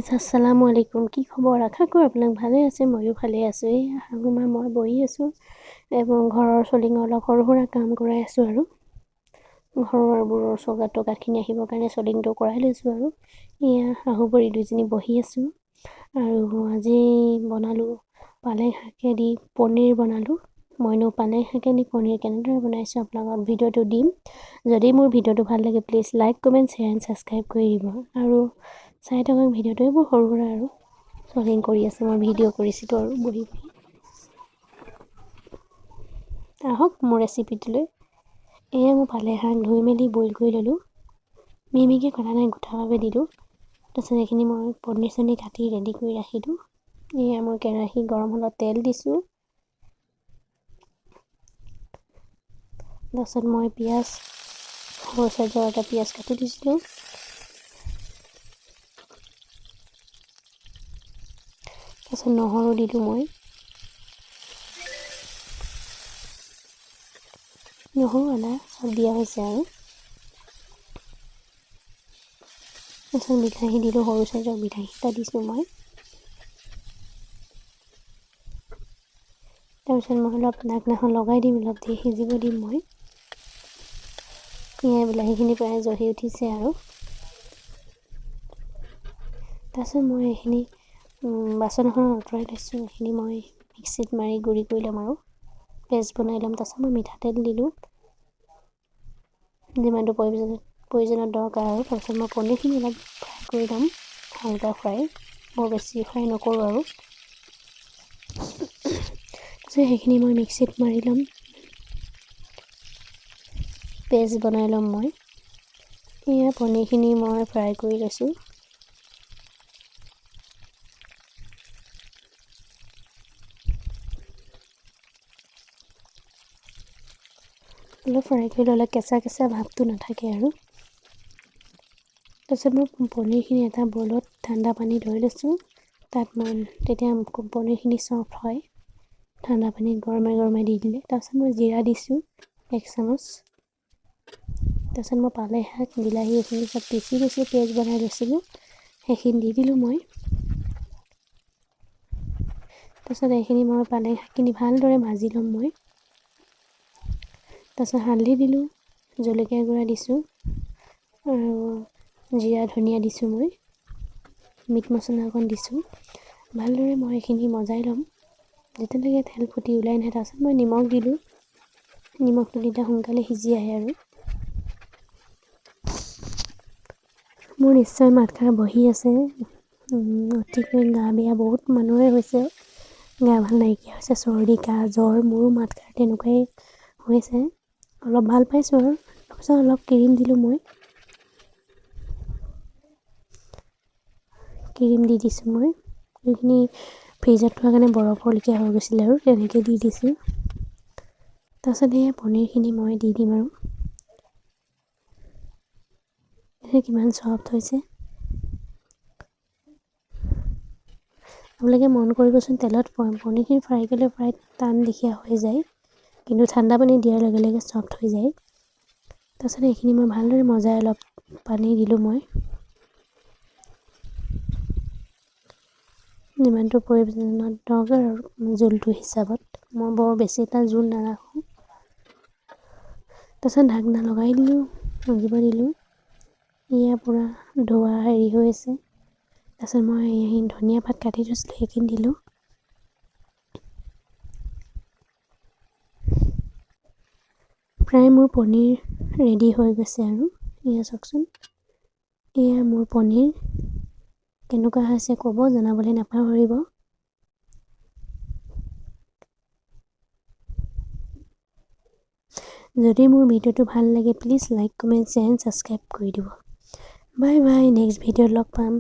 Guys, আসসালামু আলাইকুম। কি খবৰ? আশা কৰোঁ আপোনালোক ভালে আছে। ময়ো ভালে আছোঁ। এই শাহুমা মই বহি আছোঁ এবং ঘৰৰ চলিঙৰ অলপ সৰু সুৰা কাম কৰাই আছোঁ আৰু ঘৰবোৰৰ চৌকাত টকাখিনি আহিবৰ কাৰণে চলিংটো কৰাই লৈছোঁ। আৰু এয়া শাহু বুঢ়ী দুইজনী বহি আছোঁ। আৰু আজি বনালোঁ পালেং শাকেদি পনীৰ বনালোঁ। মইনো পালেং শাকেদি পনীৰ কেনেদৰে বনাইছোঁ আপোনালোকক ভিডিঅ'টো দিম। যদি মোৰ ভিডিঅ'টো ভাল লাগে, please like, comment, share and subscribe কৰি দিব আৰু চাই থাকক ভিডিঅ'টো। এইবোৰ সৰু সুৰা আৰু চলিং কৰি আছে, মই ভিডিঅ' কৰিছিলোঁ আৰু বহি বহি। আহক মোৰ ৰেচিপিটোলৈ। এয়া মই পালেং শাক ধুই মেলি বইল কৰি ল'লোঁ। মিহিমিহিকৈ কটা নাই, গোটাভাৱে দিলোঁ। তাৰপিছত এইখিনি মই পনীৰ চনীৰ কাটি ৰেডি কৰি ৰাখিলোঁ। এয়া মই কেৰাহী গৰম হ'লত তেল দিছোঁ। তাৰপিছত মই পিঁয়াজ, সৰু চাইজৰ এটা পিঁয়াজ কাটি দিছিলোঁ। তাৰপিছত নহৰু দিলোঁ মই। নহৰু, আদা চব দিয়া হৈছে। আৰু তাৰপিছত বিলাহী দিলোঁ, সৰু চাইজৰ বিলাহী এটা দিছোঁ মই। তাৰপিছত মই অলপ ঢাকনাখন লগাই দিম, অলপ দেৰি সিজিব দিম মই। এয়া বিলাহীখিনি প্ৰায় জহি উঠিছে। আৰু তাৰপিছত মই এইখিনি বাচন এখনত আঁতৰাই লৈছোঁ। এইখিনি মই মিক্সিত মাৰি গুড়ি কৰি ল'ম আৰু পেষ্ট বনাই ল'ম। তাৰপিছত মই মিঠাতেল দিলোঁ, যিমানটো প্ৰয়োজনত দৰকাৰ। আৰু তাৰপিছত মই পনীৰখিনি অলপ ফ্ৰাই কৰি ল'ম, হালকা ফ্ৰাই, বৰ বেছি ফ্ৰাই নকৰোঁ। আৰু তাৰপিছত সেইখিনি মই মিক্সিত মাৰি ল'ম, পেষ্ট বনাই ল'ম মই। এয়া পনীৰখিনি মই ফ্ৰাই কৰি লৈছোঁ। অলপ ফ্ৰাই কৰি ল'লে কেঁচা কেঁচা ভাৱটো নাথাকে। আৰু তাৰপিছত মই পনীৰখিনি এটা বলত ঠাণ্ডা পানী লৈ লৈছোঁ। তাত মই তেতিয়া পনীৰখিনি চফ্ট হয়, ঠাণ্ডা পানীত গৰমে গৰমে দি দিলে। তাৰপিছত মই জিৰা দিছোঁ 1 চামুচ। তাৰপিছত মই পালেং শাক, বিলাহী এইখিনি চব পিচি লৈছোঁ, পেষ্ট বনাই লৈছিলোঁ, সেইখিনি দি দিলোঁ মই। তাৰপিছত এইখিনি মই পালেং শাকখিনি ভালদৰে ভাজি ল'ম মই। তাৰপিছত হালধি দিলোঁ, জলকীয়া গুড়া দিছোঁ আৰু জিৰা ধনিয়া দিছোঁ মই, মিট মছলা অকণ দিছোঁ। ভালদৰে মই এইখিনি মজাই ল'ম যেতিয়ালৈকে তেল ফুটি ওলাই নাহে। তাৰপিছত মই নিমখ দিলোঁ। নিমখটো দিলে সোনকালে সিজি আহে। আৰু মোৰ নিশ্চয় মাতষাৰ বহি আছে। অতিকৈ গা বেয়া, বহুত মানুহৰে হৈছে, গা ভাল নাইকিয়া হৈছে, চৰ্দি, কাহ, জ্বৰ। মোৰো মাতষাৰ তেনেকুৱাই হৈছে। অলপ ভাল পাইছোঁ। আৰু তাৰপিছত অলপ ক্ৰীম দিলোঁ মই, ক্ৰীম দি দিছোঁ মই। এইখিনি ফ্ৰিজত থোৱাৰ কাৰণে বৰফৰ লেখীয়া হৈ গৈছিলে আৰু তেনেকৈ দি দিছোঁ। তাৰপিছত এই পনীৰখিনি মই দি দিম। আৰু কিমান চফ্ট হৈছে, আপোনালোকে মন কৰিবচোন। তেলত পনীৰখিনি ফ্ৰাই কৰিলে প্ৰায় টান লেখীয়া হৈ যায়, কিন্তু ঠাণ্ডা পানী দিয়াৰ লগে লগে চফ্ট হৈ যায়। তাৰপিছত এইখিনি মই ভালদৰে মজাই অলপ পানী দিলোঁ মই, যিমানটো প্ৰয়োজনত দৰকাৰ আৰু জোলটো হিচাপত। মই বৰ বেছি এটা জোল নাৰাখোঁ। তাৰপিছত ঢাকনা লগাই দিলোঁ, মজিব দিলোঁ। এয়া পূৰা ধোৱা হেৰি হৈ আছে। তাৰপিছত মই এই ধনিয়া পাত কাটি থৈছিলোঁ, সেইখিনি দিলোঁ। প্ৰায় মোৰ পনীৰ ৰেডি হৈ গৈছে। আৰু এয়া চাওকচোন, এয়া মোৰ পনীৰ কেনেকুৱা হৈছে ক'ব, জনাবলৈ নাপাহৰিব। যদি মোৰ ভিডিঅ'টো ভাল লাগে, please like, comment, share and subscribe কৰি দিব। বাই বাই, নেক্সট ভিডিঅ'ত লগ পাম।